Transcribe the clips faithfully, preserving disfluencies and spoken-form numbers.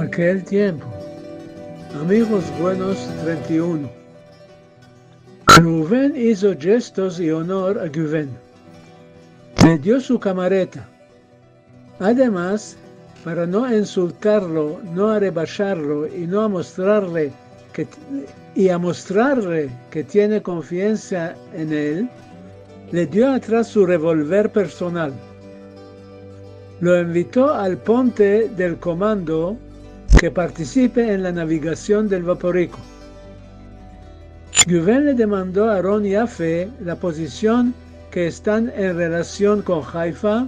Akel tiempo. Amigos buenos, trenta i uno. Reuven izo jestos i onor a Guven. Le dio su kamareta. Ademas, para no insultarlo, no arebasharlo i no amostrarle ke t-, i amostrarle ke tiene konfiansa en el, le dio atras su revolver personal. Lo invito al ponte del komando ke partisipe en la navigasion del vaporiko. Guven le demando a Ron Yafe la pozision ke estan en relasion kon Haifa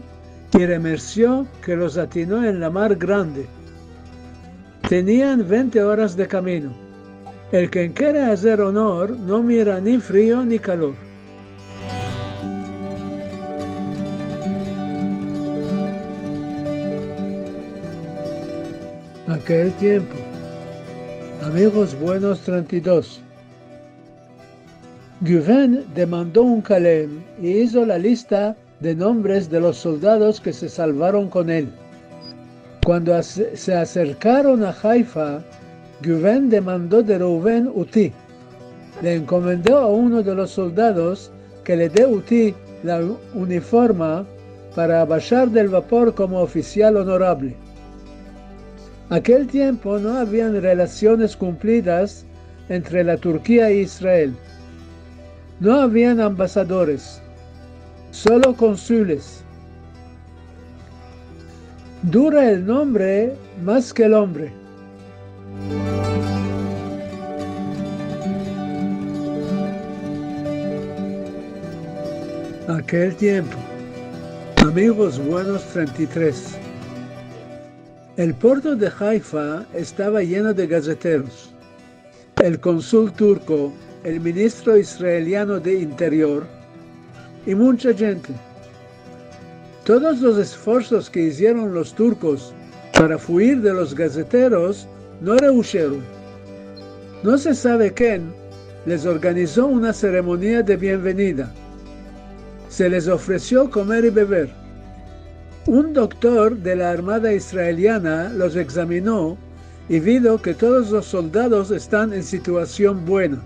i remersio ke los atino en la mar grande. Tenian vente oras de kamino. El ken kere azer onor no mira ni frio ni kalor. Akel tiempo. Amigos buenos, trenta i dos. Guven demando un kalem i izo la lista de nombres de los soldados ke se salvaron kon el. Kuando as-, se aserkaron a Haifa, Guven demando de Reuven uti. Le enkomendo a uno de los soldados ke le de uti la uniforma para abashar del vapor komo ofisial onorable. Akel tiempo no avian relasiones kumplidas entre la Turkia i Israel. No avian ambasadores, solo konsules. Dura el nombre mas ke el ombre. Akel tiempo. Amigos buenos, trenta i tres. El porto de Haifa estava yeno de gazeteros. El konsul turko, el ministro israeliano de Interior i muncha djente. Todos los esforsos ke izieron los turkos para fuir de los gazeteros no reusheron. No se save ken les organizo una seremonia de bienvenida. Se les ofresio komer i bever. Un doktor de la Armada israeliana los egzamino i vido ke todos los soldados estan en situasion buena.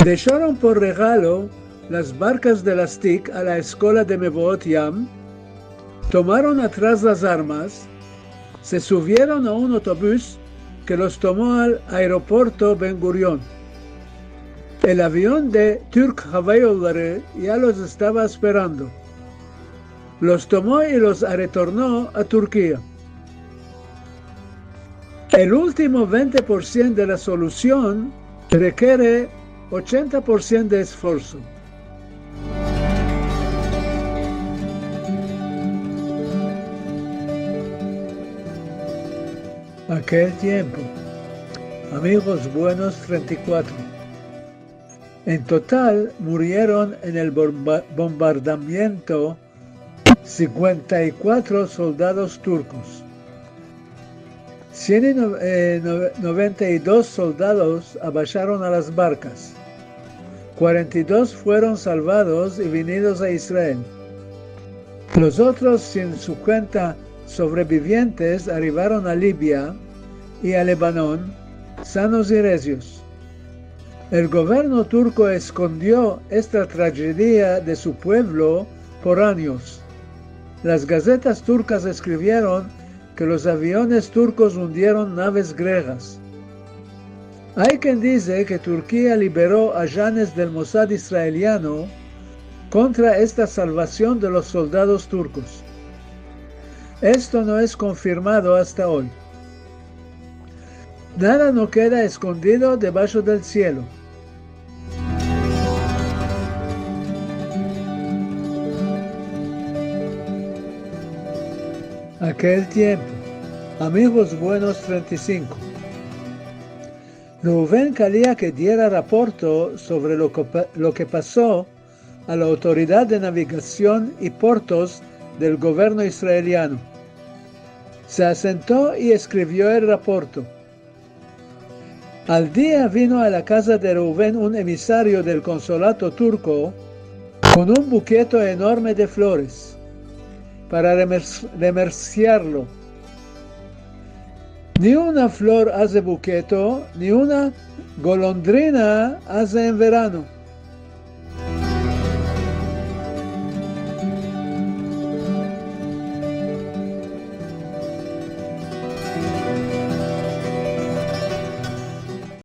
Desharon por regalo las barkas de lastik a la eskola de Mevoot Yam, tomaron atras las armas, se suvieron a un otobus ke los tomo al aeroporto Ben Gurion. El avion de Turk Hava Yolları ya los estava asperando. Los tomo i los aretorno a Turkia. El ultimo vente por sien de la solusion rekere ochenta por sien de esforso. Akel tiempo. Amigos buenos, trenta i kuatro. En total murieron en el bomba-, bombardamiento sinkuenta i kuatro soldados turkos. Sien i no-, eh, nove-, noventa i dos soldados abasharon a las barkas. Kuarenta i dos fueron salvados i vinidos a Israel. Los otros sien sinkuenta sovrevivientes arivaron a Libia i a Lebanon sanos i rezios. El governo turko eskondio esta tragedia de su puevlo por anyos. Las gazetas turkas eskrivieron ke los aviones turkos undieron naves gregas. Ay ken dize ke Turkia libero ajanes del Mossad israeliano kontra esta salvasion de los soldados turkos. Esto no es konfirmado asta oy. Nada no keda eskondido debasho del sielo. Akel tiempo. Amigos buenos, trenta i sinko. Reuven kalia ke diera raporto sovre lo ke pa-, lo ke paso a la Autoridad de Navigasion i Portos del governo israeliano. Se asento i eskrivio el raporto. Al dia vino a la kaza de Reuven un emisario del konsolato turko kon un buketo enorme de flores para remers-, remersiarlo. Ni una flor aze buketo, ni una golondrina aze en verano.